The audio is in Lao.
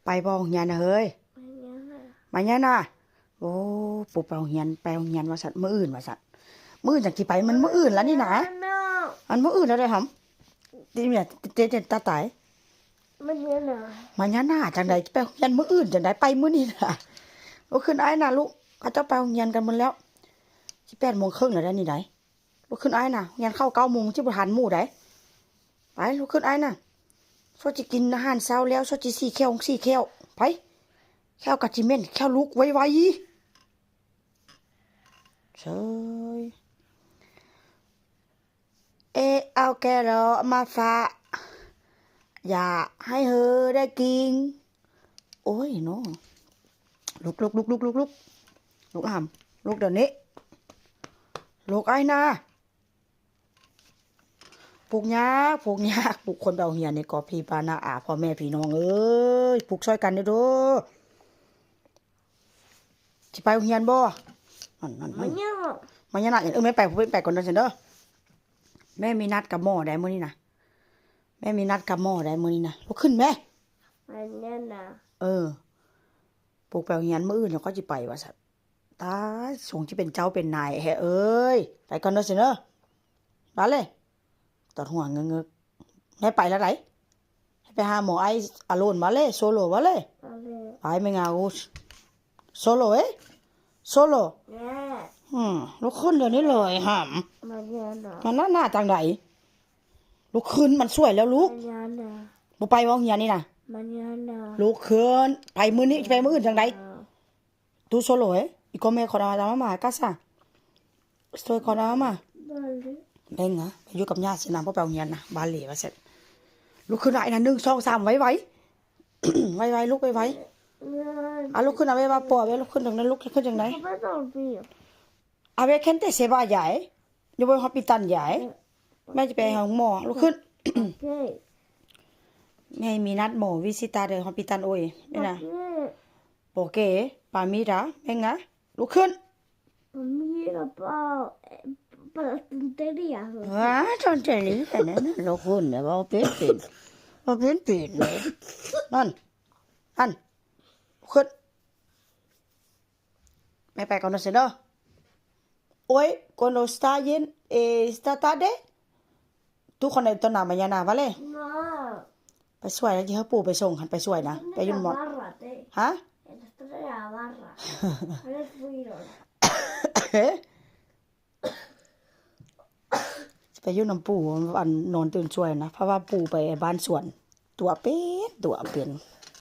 ໄປບໍ່ໂຮງຮຽນນະເຮີ້ຍ? ມາຍານາ. ໂອ້ ປູໄປໂຮງຮຽນ ໄປໂຮງຮຽນວ່າຊັ້ນ ມື້ອື່ນວ່າຊັ້ນ. ມື້ອື່ນຈັ່ງຊິໄປ ມັນມື້ອື່ນແລ້ວນີ້ນະ. ອັນມື້ອື່ນແລ້ວເດ້ຫຳ. ຕິເມຍ ເຕ ເຕ ຕາຕາຍ. ມາຍານາ. ມາຍານາຈັ່ງໃດ? ໄປໂຮງຮຽນມື້ອື່ນຈັ່ງໃດ? ໄປມື້ນີ້ນະ. ລຸກຂຶ້ນອ້າຍນະລູກ. ເຂົາເຈົ້າໄປໂຮງຮຽນກັນໝົດແລ້ວ. ຊິແປດໂມງເຄິ່ງແລ້ວໃດ໋ນີ້ໃດ໋. ລຸກຂຶ້ນອ້າຍນະ. ໂຮງຮຽນເຂົ້າເກົ້າໂມງ ຊິບໍ່ທັນໝູ່ໃດ໋. ໄປ ລຸກຂຶ້ນອ້າຍນະ. ຊວຍຊິກິນອາຫານເຊົ້າແລ້ວ ຊວຍຊິສີ່ແຂ້ວສີ່ແຂ້ວ. ໄປ ແຂ້ວກະຊິເໝັນ ແຂ້ວລຸກໄວໆ. ເຊີຍ ເອ ເອົາແກລອມາຝາກ ຢາກໃຫ້ເຮີໄດ້ກິນ. ໂອ້ຍເນາະ. ລຸກ ລຸກ ລຸກ ລຸກ ລຸກ ລຸກ ລຸກຫຳ ລຸກດຽວນີ້. ລຸກອ້າຍນະ. ປຸກຍາກ ປຸກຍາກ ປຸກຄົນໄປໂຮງຮຽນນີ້ກໍພີ່ປ້ານ້າອາ ພໍ່ແມ່ພີ່ນ້ອງເອີຍ ປຸກຊ່ອຍກັນເດີ້. ຊິໄປໂຮງຮຽນບໍ່? ນັ້ນ ນັ້ນ ມາຍານາ. ເອີ ແມ່ໄປ ໄປກ່ອນເດີ້ຊັ້ນເດີ້. ແມ່ມີນັດກັບໝໍໄດ໋ມື້ນີ້ນະ. ແມ່ມີນັດກັບໝໍໄດ໋ມື້ນີ້ນະ. ລຸກຂຶ້ນແມ່. ມາຍານາ. ເອີ ປຸກໄປໂຮງຮຽນ ມື້ອື່ນເຮົາກໍຊິໄປວ່າຊັ້ນ. ຕາຍ ສົມຊິເປັນເຈົ້າເປັນນາຍແທ້ເອີຍ. ໄປກ່ອນເດີ້ຊັ້ນເດີ້. ບາເລ ຕອດຫົວເງີກໆ. ແມ່ໄປແລ້ວໃດ໋. ໃຫ້ໄປຫາໝໍໄອອາໂລນ ບາເລ ໂຊໂລ ບາເລ. ບາເລ ໄປແມ່ງາ ໂຊໂລເອີຍ ໂຊໂລ. ອືມ ລຸກຂຶ້ນດຽວນີ້ເລີຍຫຳ. ມາຍານາ. ມາຍານາຈັ່ງໃດ? ລຸກຂຶ້ນ ມັນສວຍແລ້ວລູກ. ມາຍານາ. ບໍ່ໄປບໍ່ໂຮງຮຽນນີ້ນະ. ມາຍານາ. ລຸກຂຶ້ນ ໄປມື້ນີ້ ຊິໄປມື້ອື່ນຈັ່ງໃດ? ອືມ. Tú solo, ¿eh? ¿Y come con la mamá a casa? Estoy con la mamá. Vale. Venga, ໄປຢູ່ກັບຍ່າຊິນະ ບໍ່ໄປໂຮງຮຽນນະ. Vale ວ່າຊັ້ນ. ລຸກຂຶ້ນໄວນະ ໜຶ່ງ ສອງ ສາມ ໄວໆ. ໄວໆ ລຸກໄວໆ. ອ່ະ ລຸກຂຶ້ນ a ver, va, po, a ver, ລຸກຂຶ້ນຈັ່ງໃດ ລຸກຂຶ້ນຈັ່ງໃດ? A ver, gente se vaya, ¿eh? Yo voy al hospital ya, ¿eh? ແມ່ຈະໄປຫາໝໍ. ລຸກຂຶ້ນ. ແມ່ມີນັດໝໍ visita de hospital hoy. Mira. ¿Por qué? Pa mira, venga. ລຸກຂຶ້ນ. Mira, pa, pa la tontería. ຫາ tontería ແນວນັ້ນ. ລຸກຂຶ້ນແລ້ວ ເວົ້າເປັນເປັນ ເວົ້າເປັນເປັນເລີຍ. ນັ້ນ ນັ້ນ ລຸກຂຶ້ນ. ແມ່ໄປກ່ອນເດີ້ຊັ້ນເດີ້. Hoy, cuando está bien, eh, esta tarde, tú con el torna mañana, ¿vale? ໄປຊ່ວຍ ທີ່ເຮົາປູໄປສົ່ງຫັ້ນ ໄປຊ່ວຍນະ. ໄປຢູ່ໝໍ. ຮະ? ຊິໄປຢູ່ນຳປູ ອັນ ນອນຕື່ນຊ່ວຍນະ ເພາະວ່າປູໄປບ້ານສວນ ຕົວະເປັນ ຕົວະເປັນ.